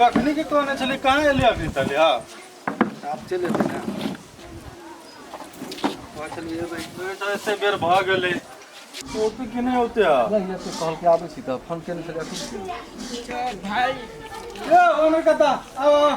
कखनी के कहने छली कहाँ एली अखनी तक या आब चलि एतै ने कहै छलियै एबै। एते बेर भऽ गेलै औते कि नहि औते आ नहि एतै कहलकै आबै छी तऽ फोन केने छलै अखन भाई ए ओनर कता आओ आओ।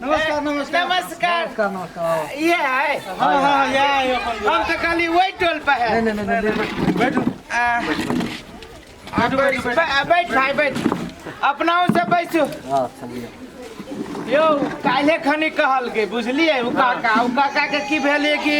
नमस्कार नमस्कार नमस्कार नमस्कार नमस्कार आओ। ये है हाँ हाँ या आयो अपन हम तो खाली वही टोल पर है नहीं नहीं नहीं नहीं बैठू बैठू आ, आ, बैठू, बैठ बैठ भाई बैठ अपनाओ से बैठू हाँ चलिए यौ काल्हे खनी कहलकै बुझलियै उ काका उ काका के की भेलै कि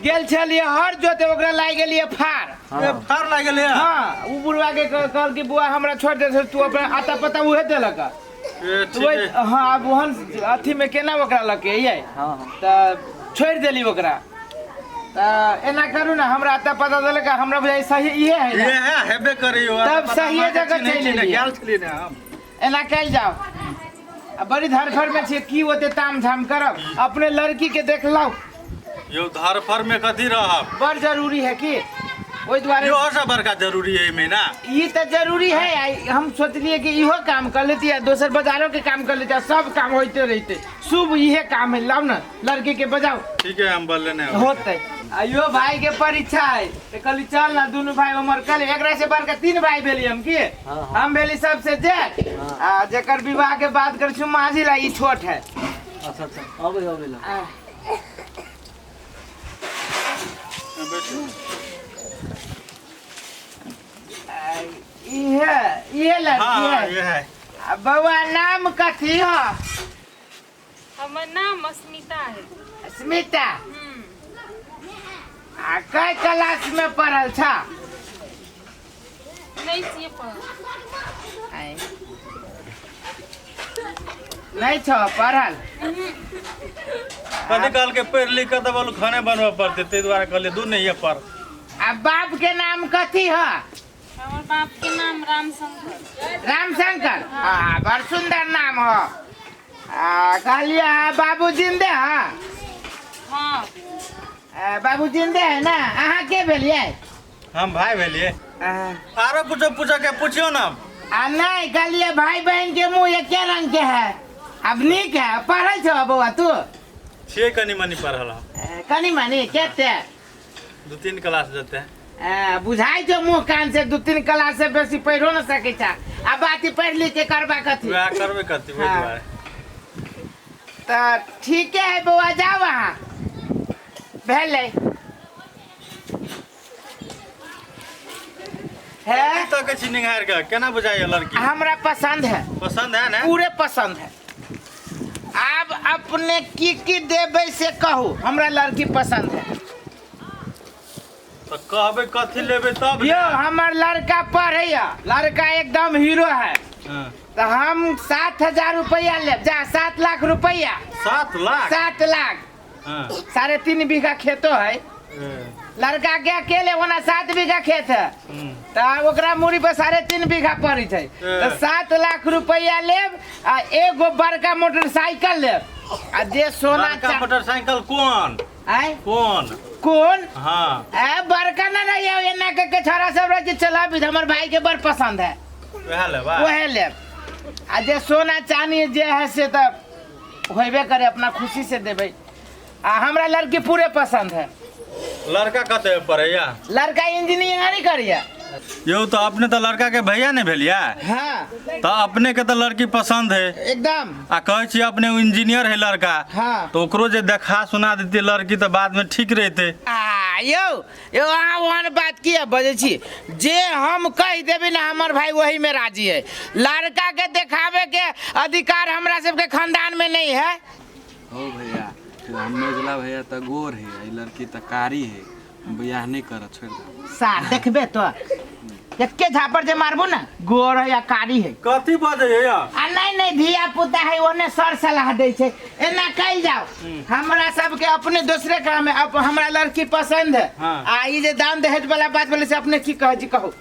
गेल छलियै हर जोते ओकरा लागि गेलियै फार ए फार लागल है हाँ उ बुढ़वा के कहलकै बुआ हमरा छोड़ दे तू अपना आता पता उहे देलक ए ठीक वही है हाँ आब ओहन अथी में केना ओकरा लके अइयै हाँ हाँ तऽ छोड़ि देली ओकरा तऽ एना करू ने हमरा आता पता देलक हमरा बुझाइ सही इहे है ये ने है हेबे करियो तब सहिए जगह चलि एलियै। गेल छली ने हम एना कयल जाओ आ बड़ी धरफड़ में छियै की ओते ताम झाम करब अपने लड़की के देखलहुँ यो धरफड़ में कथी रहब बड़ जरूरी है की ओहि दुआरे यो सब बड़का जरूरी है एहिमे ना ई तऽ जरूरी है आ हम सोचलिए कि इहो काम कर लेती आ दोसर बाजारो के काम कर लेती आ सब काम होते रहते शुभ इहे काम है लाओ ना लड़की के बजाओ ठीक है हम बोल लेने होते आयो भाई के परीक्षा है तो कहली चल ना दुनू भाई उमर कल एकरा से बढ़ के तीन भाई भेली हम की हाँ, हाँ। हम भेली सबसे जेठ हाँ। आ जेकर विवाह के बात कर छी माझी ला ई छोट है अच्छा अच्छा अबै अबै ला आ, बैठू आ, इहे इहे लड़की हाँ हाँ है ये है आ, बउआ नाम कथी हो हमर नाम अस्मिता है स्मिता आ कै क्लास में पढ़ल छ नहीं छियै पढ़ल आय। नहीं छ पढ़ल कथी कहलकै पढ़ि लिख कऽ तऽ बोलू खाने बनबऽ पड़तै ताहि दुआरे कहलियै दू नहीं पढ़ आ बाप के नाम कथी ह हमर बाप के नाम रामशंकर रामशंकर आ बड़ सुंदर नाम ह आ कहलिए हाँ बाबू जिंदे ह हाँ आ, बाबू जिंदे है ना अहाँ के भेलिए हम भाई भेलिए आ, आरो कुछो पूछऽ के पुछियो ना आ नहीं कहलिए भाई बहन के मुंह एके रंग के है अब नीक है पढ़ल छौ बौआ तू छियै कनि मनि पढ़ल हम आ, कनि मनि केते दू तीन क्लास जेतै आ, बुझाइ छौ मुँह कान से दू तीन क्लास से बेसी पढ़ियो न सकै छ आ बाती पढ़ि लिख के करबा कथी वएह करबै कथी ओहि हाँ। दुआरे तऽ ठीके है बौआ जाउ अहाँ भेलै है की तकै छी निहारि के केना बुझाइए लड़की हमरा पसंद है पसंद है ने पूरे पसंद है आब अपने की की देबै से कहू हमरा लड़की पसंद है तऽ कहबै कथी लेबै तब यो हमर लड़का पढ़ैया लड़का एकदम हीरो है हाँ। तो हम 7,000 रुपया लेब जा 7 लाख रुपया 7 लाख 7 लाख हाँ। 3.5 बीघा खेतो है ए, लड़का के अकेले होना 7 बीघा खेत है तऽ ओकरा मूड़ी पर 3.5 बीघा पड़ै छै तऽ 7 लाख रुपया लेब आ एगो बड़का मोटरसाइकिल लेब आ जे सोना बड़का मोटरसाइकिल कोन आय कोन कोन हाँ ए बड़का ना रही एना के के छोरा सब रहे चला हमर भाई के बड़ पसंद है वएह लेबा वह लेब आ जे सोना चानी जे है से तऽ होबे करे अपना खुशी से देबै आ हमरा लड़की पूरे पसंद है लड़का कते पढ़ैया लड़का इंजीनियरिंग करिए यौ तऽ अपने तऽ लड़का के भैया नहि भेलियै हाँ तऽ अपने के तऽ लड़की पसंद है एकदम आ कहै छी अपने इंजीनियर है लड़का हाँ। तऽ ओकरो जे देखा सुना देतै लड़की तऽ बाद में ठीक रहतै आ यौ यौ अहाँ ओहन बात किया बजै छी जे हम कहि देबै ने हमर भाई वही में राजी है लड़का के देखावे के अधिकार हमरा सबके खानदान में नहीं है हो भैया हम मेजला भैया तऽ गोर है ई लड़की तऽ कारी है बियाह नहीं करत छोड़ दे सार देखबे तो एके झापड़ जे मारबो ना गोर है या कारी है कथी बजै है आ नहीं नहीं धिया पुता है ओने सर सलाह दै छै एना कहि जाओ हमरा सबके अपने दोसरे काम है अब हमरा लड़की पसंद है हाँ। आ ई जे दान दहेज वाला बात बोले से अपने की कहै छी कहू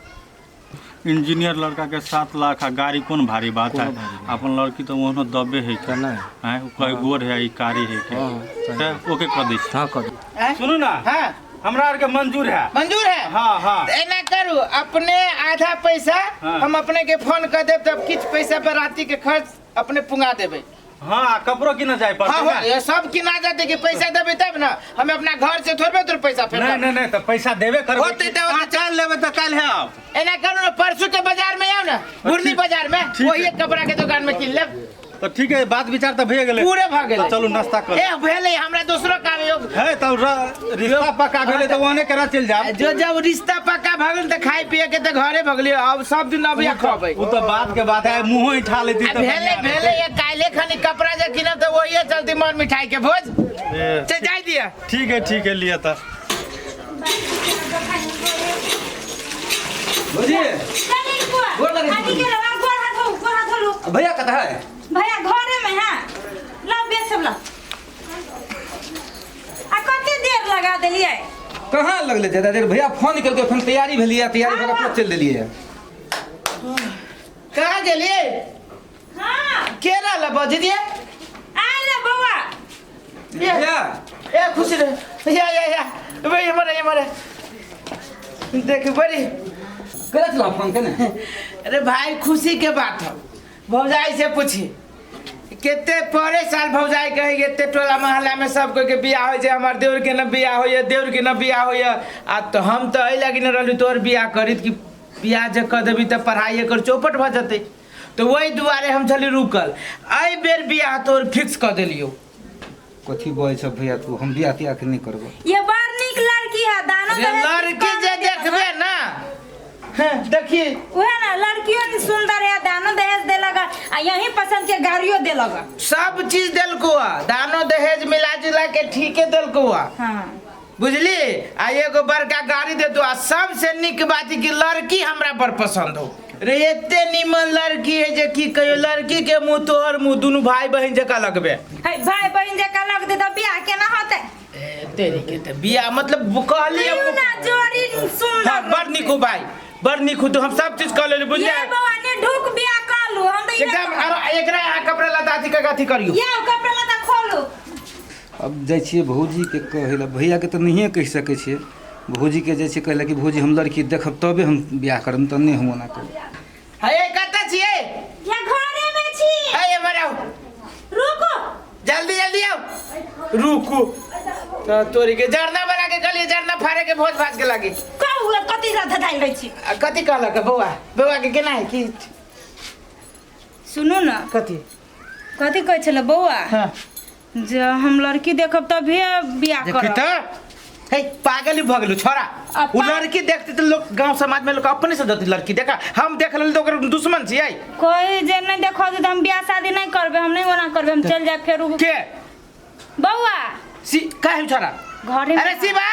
इंजीनियर लड़का के 7 लाख आ गाड़ी कोन भारी बात है कोनो भारी बात। अपन लड़की तो ओहनो दबे है के केना आँय, ओ कहे गोर है ई कारी है के हाँ, सही। तऽ ओके कऽ दै छी हाँ कर दे। आँय? सुनू ना हाँ हमरा आरके मंजूर है मंजूर है हाँ हाँ तऽ एना करू अपने आधा पैसा हाँ। हम अपने के फोन कर देब तब किछु पैसा बराती के खर्च अपने पुंगा देबै। हाँ, आ कपड़ो किने जाय पड़तै। हाँ। ने? हाँ, ये सब किना जाते कि पैसा देबै तब ना, हम अपना घर से थोड़बे तोर पैसा फेंकब। नहीं नहीं नहीं, तऽ पैसा देबे करबै। होतै तऽ होतै। अहाँ काल्हि लेबै तऽ काल्हि आउ। एना करू ने, परसू के बाजार में आउ ने, बुरनी बाजार में। ठीक वही है। कपड़ा के दुकान में किन लेब। तऽ ठीक है, बात विचार तऽ भए गेलै। पूरे भऽ गेलै। तऽ चलू नाश्ता कर। ए भेलै, हमरा दोसरो काम यो। है तब रिश्ता पक्का भेलै तऽ ओहने केना चलि जायब? जो जब रिश्ता पक्का भऽ गेल तऽ खाय पिए के तऽ घरे भऽ गेलियै, अब सब दिन अभी खबै। ओ तऽ बात के बात है, मुँहो उठा लेती आ तऽ भेलै बढ़िआँ। भेलै, ये काल्हि खनी कपड़ा जे किनब तऽ वही चलती मर मिठाई के भोज। रहतै। चल जाय दिअ। ठीक है, ठीक है, लिअ तऽ। भौजी। चल बुआ। गोर लगै छी। आदि के रवा गोर हाथ धो, गोर हाथ धो। भैया कतऽ है? भैया घरे में है। लाओ बेसब लाओ। आ कते देर लगा देलियै? कहाँ लगलै ज्यादा देर? भैया फोन केलकै, फोन तैयारी भेलियै, तैयारी भऽ कऽ तुरंत चलि देलियै। कहाँ गेलियै? हाँ। के रहल बजी दिए? आय रे बौआ। भैया। ए खुशी रह, या या या भाई, हमारे हमारे देख बड़ी केना छलहुँ फोन केने? अरे भाई, खुशी के बात हो, भौजाई से पूछी कते परे साल भौजाई कहे एते टोला मोहल्ला में सब कोई के बियाह होइ छै, हमर देउर के न बियाह होइए, देउर के न बियाह होइए। आ तो हम तो एहि लागी न रहली तोहर बियाह करीत कि बियाह जे कऽ देबी तऽ पढ़ाई एकर चौपट भऽ जेतै, तऽ ओहि दुआरे हम छली रुकल। एहि बेर बियाह तोहर फिक्स कऽ देलियौ। कथी बजै छ भैया तू? हम बियाह तियाह के नहीं करबो। ये बड़ नीक लड़की है, दानो अरे दहेज लड़की कम जे देलक। देखबे ना, हाँ, देखी। उहे ना, लड़कियों ने सुंदर है, दानो दहेज देलक आ यही पसंद के गाड़ियों देलक। सब चीज देलको है, दानो दहेज मिला जुला के ठीके देलको है। हाँ। बुझली, आ एगो बड़का गाड़ी दे दो। आ सबसे नीक बात ई कि लड़की हमरा बड़ पसंद हो रे, एते नीमन लड़की है जे की कहियो, लड़की के मुंह तोहर मुंह दुनू भाई बहन जकाँ लगबे। है भाई बहन जकाँ लगते तऽ बियाह केना होतै? ए, तेरी के तऽ बियाह मतलब कहली हम। कहियो ना जोड़ी सुंदर। हाँ, बड़ नीक हो भाई, बड़ नीक हो, तो हम सब चीज कऽ लेली, बुझलियै? ये बौआ ने ढुक बियाह कर लू, हम तऽ इहे एकदम कहब। आरो एकरा अहाँ कपड़ा लत्ता अथी कऽ के अथी करियौ। ये कपड़ा लत्ता खोलू। अब जाइ छियै भौजीके कहै लए, भैयाके तऽ नहिए कहि सकै छियै। भौजीके जाइ छियै कहै लए कि भौजी, हम लड़की देखब तबे हम बियाह करब, तऽ नहि हम ओना करब। हे, कतऽ छियै? या घरे में छी। हे, एम्हर आउ। रुको। जल्दी जल्दी आउ। रुकू तऽ तोरी के जरना बना के कहलियै, जरना फाड़े के भोज भात के लागी। कहू कथी ला धधाइल रहै छी? आ कथी कहलक बौआ? बौआ के केना है की? सुनू ने। कथी? कथी कहै छलै बौआ? हाँ। जे हम लड़की देखब तभिए बियाह देखी करब। तऽ हे, पागल भऽ गेलू छोरा। ओ लड़की देखते तऽ लोग गांव समाज में लोग अपने से जते लड़की देखा, हम देख लेली तऽ ओकर दुश्मन छियै। कोई जे नहीं देखो तऽ हम बियाह शादी नहीं करबे, हम नहीं ओना करबे, हम चल जाए फेर के? बौआ। सी काहे छोरा? घरे में। अरे शिवा।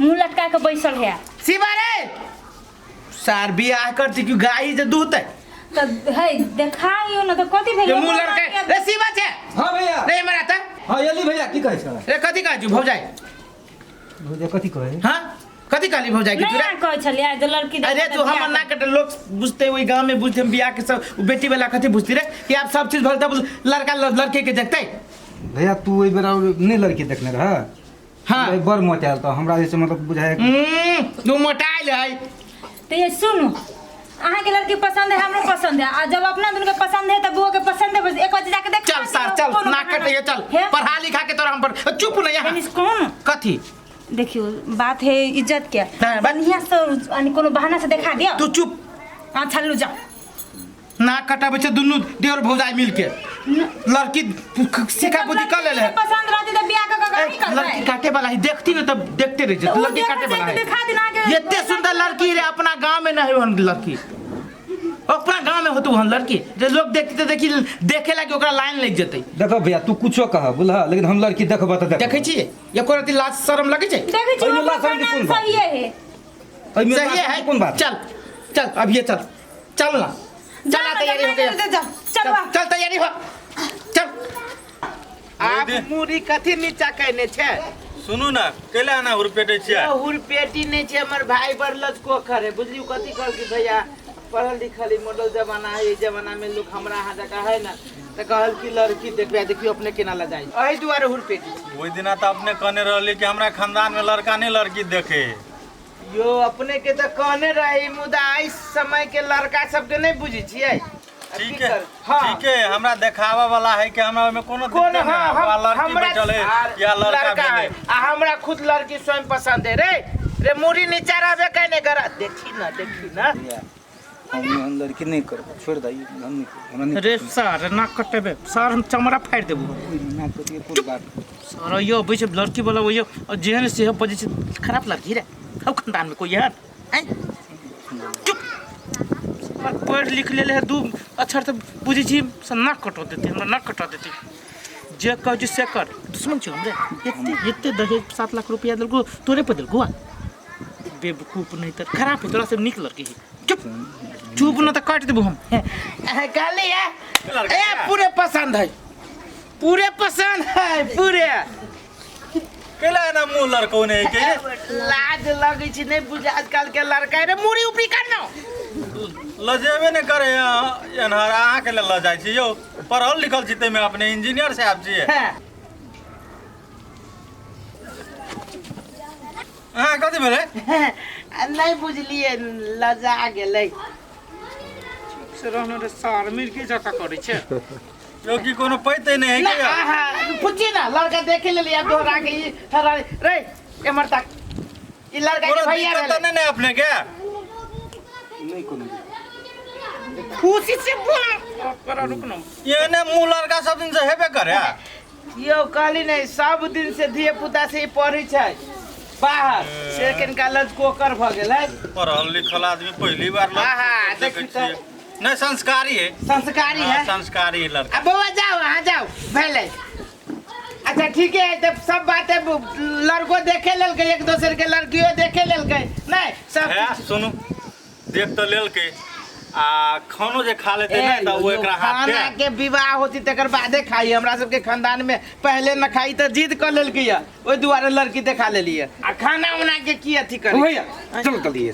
मुंह लटका के बैसल है। शिवा रे सार, बियाह करती कि गाय जे दूहते? तऽ है देखाइयो न तऽ कथी भेल? जे मुंह लड़के रे, शिवा छे। हाँ भैया। रे हमरा तऽ। हाँ एली भैया, की कहै छ? रे कथी कहै छु भौजाई? भौजी कथी कहै? हाँ, कथी कहली भौजाई के नहीं तू रे? कहै छलियै जे लड़की अरे देखबै तू तऽ हमर बियाह ना कटे, लोग बुझते ओहि गांव में बुझते हम बियाह के सब उ बेटी वाला कथी बुझती रे कि आब सब चीज भल तब लड़का लड़के के देखते। भैया, तू ओहि बेरा नहि लड़की देखने रह? हाँ। बड़ मोटायल तऽ हमरा जे छै मतलब बुझाय। तू मोटाइल है। तऽ ये सुनू, अहाँके लड़की पसंद है, हमरो पसंद है, आ जब अपना दुनू के पसंद है तऽ बुओ के पसंद है, बस एक बार जाके देख। चल सार चल, ना कटे, चल। पढ़ा लिखा के तोरा हम पर चुप न यहाँ। कौन? कथी? देखियो, बात है इज्जत के। नहीं, बढ़िया से यानी कोनो बहाना से देखा दियो। तू चुप। हाँ, चलू जाओ। ना कटाबै छै दुनू देवर भौजाई मिल के लड़की सिखा बुद्धि कर ले। पसंद रहती तऽ बियाह कऽ कऽ ए, नहीं करबै। लड़की काटे वाला है, देखती ना तब देखते रह तऽ जेतै। उ लड़की देखै काटे छै वाला तऽ है। देखा देना अहाँके। एते सुंदर लड़की रे, अपना गांव में नहीं होन लड़की, अपना गांव में होतु हन लड़की जे लोग देखते तऽ देखी देखे लागी ओकरा लाइन लग जेतै। देखो भैया, तू कुछो कह बुझलह, लेकिन हम लड़की देखबह तऽ देखबह। देखै छियै एको रति लाज शरम लगै छै? देखै छी। ओहिमे ओकर लाज शरम के नाम कोन बात? सहिए है। एहिमे सही लाज है। शरम के कोन बात? चल चल, अभी चल चल ना, चल आ, तैयारी हो गया। चल चल चल, तैयारी हो, चल। आब मुरी कथी नीचा कहने छै? सुनू ने, कैला एना हुरपेटै छियै? हुरपेटी नहि छै, हमर भाई बड़ लचको है, बुझलियौ? कथी कहल कि भैया पढ़ल लिखल, ई मॉडल जमाना है, ई जमाना में लोग हमरा अहाँ जकाँ है ना, तऽ कहल कि लड़की देखबै, देखियौ अपने केना लऽ जाइ, एहि दुआरे हुरपेटी छै। ओहि दिना तऽ अपने कहने रहली कि हमरा खानदान में लड़का नहीं लड़की देखे। यो अपने के तऽ कहने रही, मुदा एहि समय के लड़का सबके नहि बुझै छियै। ठीक है। हाँ। ठीक है, हमरा देखावा वाला है कि हमरा ओहिमे कोनो कोन दिक्कत हाँ नहीं है। हम लड़की हमरा बैठल है आर या लड़का है भेलै। आ हमरा खुद लड़की स्वयं पसंद है रे। रे मुड़ी नीचा रहबे कने करा, देखी ना देखी ना। भैया हम एहन लड़की नहीं करब, छोड़ दही, हम नहीं करब, हमरा नहीं रे सर नाक कटेबे सर, हम चमड़ा फाड़ि देबो। ना करिए कोई बात। सर यो अबै छै लड़की वाला ओयो और जेहन से बजै छै खराब लड़की रे। हौ खानदान में कोई यार आँय चुप। सर पढ़ लिख लेले है, 2 अक्षर तऽ बुझै छी से नाक कटो देतै, हमरा नाक कटा देतै। जे कहै छी से कर, दुश्मन छी हमरे। एते एते दहेज 7 लाख रुपया देलको तोरे पर देलको। बेवकूफ नहीं तर खराब है, तोरा से नीक लड़की है। चुप चुप न तऽ काटि देबो हम। कहली है ए पूरे पसंद है, पूरे पसंद है पूरे। कैला एना मुँह लड़कौने है के? लाज लगै छै नहीं बुझे आजकल के लड़का रे, मुड़ी उपरी कर न। लजेबे नहीं करे एनहर, अहाँ के लेल लजाइ छी यौ। पढ़ल लिखल छी ताहिमे अपने इंजीनियर साहब छियै। अहाँ कथी भेलै? नहीं बुझलियै, लजा गेलै। से रहने रे सर, मिर्गी जकाँ करै छै। यौ की कोनो पैते नहीं है ना के? आहा पूछी ना, लड़का देखे लेली अब दोहरा के ई ठहरा रे एमर तक ई लड़का के कोनो भैया दिक्कत तऽ भेलै। नहीं ने अपने के? नहीं कोनो। खुशी से बोल करा, रुक न। एहने मुँह लड़का सब दिन से हेबे करे। यौ कहली नहीं सब दिन से धिया पुता से ई पढ़ै छै बाहर से कनिका लजकोकर भऽ गेलै। पढ़ल लिखल आदमी पहली बार आहा, लड़की देखै देखी तऽ। छियै। नहीं संस्कारी है, संस्कारी है, हाँ, संस्कारी है लड़का। आ बौआ जाओ, अहाँ जाओ भेलै। अच्छा ठीक है, तब सब बातें लड़को देखे लेलकै, एक दोसर के लड़कियों देखे लेलकै नहीं सब है सुनू, देख तऽ लेलकै आ खानो जे खा लेतै ने तऽ ओ एकरा हाथ खाना के विवाह होती तकर बादे खाई। हमरा सबके खानदान में पहले न खाई तऽ जिद कऽ लेलकै या ओहि दुआरे लड़की देखा लेलियै। आ खाना उना के की अथी करी भैया चलो चलिए।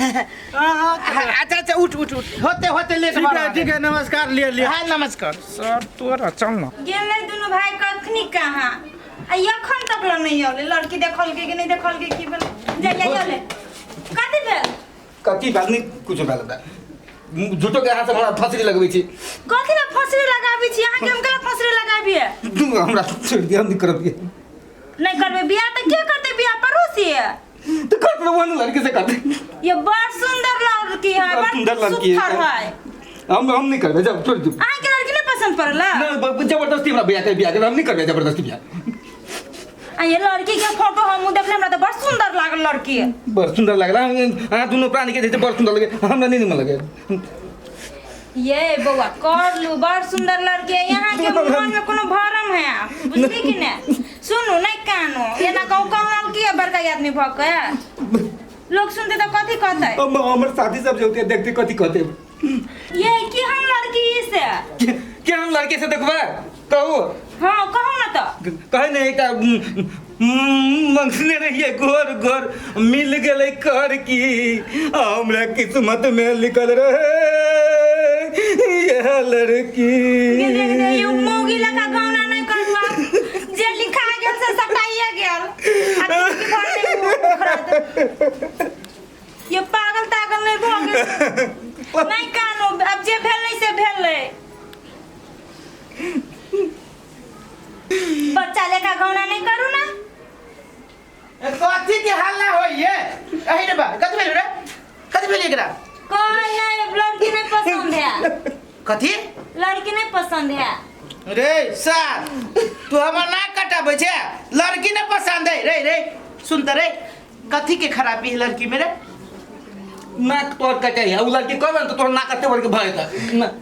अच्छा अच्छा उठ उठ उठ, होते होते लेट ठीक है ठीक है, नमस्कार लिए लिए। हाँ नमस्कार सर तोरा चल न गेलै दुनू भाई कखनी कहाँ आ एखन तक ल नहीं औले। लड़की देखलकै कि नहीं देखलकै की भेल? जाइए औले कथी भेल? कथी भेल? नहीं कुछ भेल बा। झूठो के अहाँ सब हमरा फसरी लगबै छी। कथी ला फसरी लगाबै छी अहाँ के? हम केला फसरी लगाबिए? तू हमरा छोड़ दिया, हम नहीं करब। नहीं करबे बियाह तऽ के करतै बियाह? पड़ोसी तो करते वो लड़की से करते। ये बड़ सुंदर लड़की है, बड़ सुंदर लड़की है। सुथर है। हम नहीं करबे, जब छोड़ दू। अहाँ के लड़की नहीं पसंद पड़ला? ना जबरदस्ती हमरा बियाह कर, बियाह कर, हम नहीं करबे जबरदस्ती बियाह। आ ये लड़की के फोटो हम देखले, हमरा तऽ बड़ सुंदर लागल लड़की। बड़ सुंदर लागल अहाँ दुनू प्राणी के बड़ सुंदर लगे, हमरा नहीं निमन लगे। ये बौआ कर लू, बड़ सुंदर लड़की है। यहाँ के मन में कोनो भरम है बुझली कि ने? सुनू नहीं कानो एना कहू कौन लड़की है बड़का आदमी भ के लोग सुनते तो कथी कहते? हमर साथी सब जो होते देखते कथी कहते? ये कि हम लड़की से के हम लड़के से देखबे कहू? हाँ कहू ना तो कहे नहीं एकटा मंगने रहिए गोर गोर मिल गेलै कर की हमरा किस्मत में लिखल रहे यह लड़की। ये मौगी लखा गौना नहीं करवा, जे लिखा गेल से सटाइए गेल। ये पागल तागल नहीं भऽ गेल? नहीं कानो अब जे भेलै से भेलै। बच्चा लेखा गौना नहीं करू ना। कथी के हल्ला होइए? अही रे बा कथी भेल रे? कथी भेल एकरा? कहै है लड़की नहीं पसंद है। कथी लड़की नहीं पसंद है? रे सार तू हमर नाक कटाबै छे, लड़की नहीं पसंद है। रे रे सुन त रे, कथी के खराबी है लड़की में रे? नाक तोर कटे है उ लड़की कहबे त तोर नाक कते बड़ के भय त।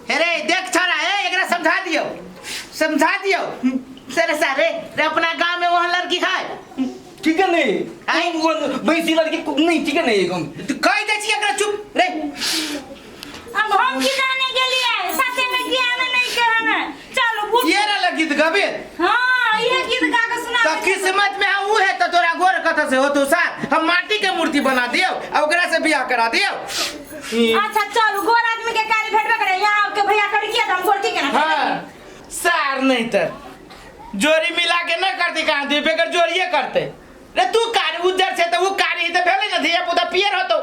हे रे देख छोरा, हे एकरा समझा दियो, समझा दियो। सरे सारे रे अपना गांव में वहां लड़की है ठीक है नहीं आई वो वैसी लड़की नहीं ठीक है नहीं एकदम। तू कह दे छी एकरा चुप रे। अब हम की जाने गेलिए साथे में ज्ञान नहीं कहना। चलो उठ ये रे लगी त गबे। हां ये गीत गा के सुना। त किस्मत में उ है त तोरा गोर कथा से होतो सार, हम माटी के मूर्ति बना दियो आ ओकरा से बियाह करा दियो। अच्छा चलो गोर आदमी के कार्य भेटबे करे यहाँ के भैया कर किया त हम गोर की केना? हां सार नहीं त जोरी मिला के न करती कहां दी बेगर जोरिए करते रे। तू कारी उज्जर छे त उ कारी त भेलै न, धिया पुता पियर होतो।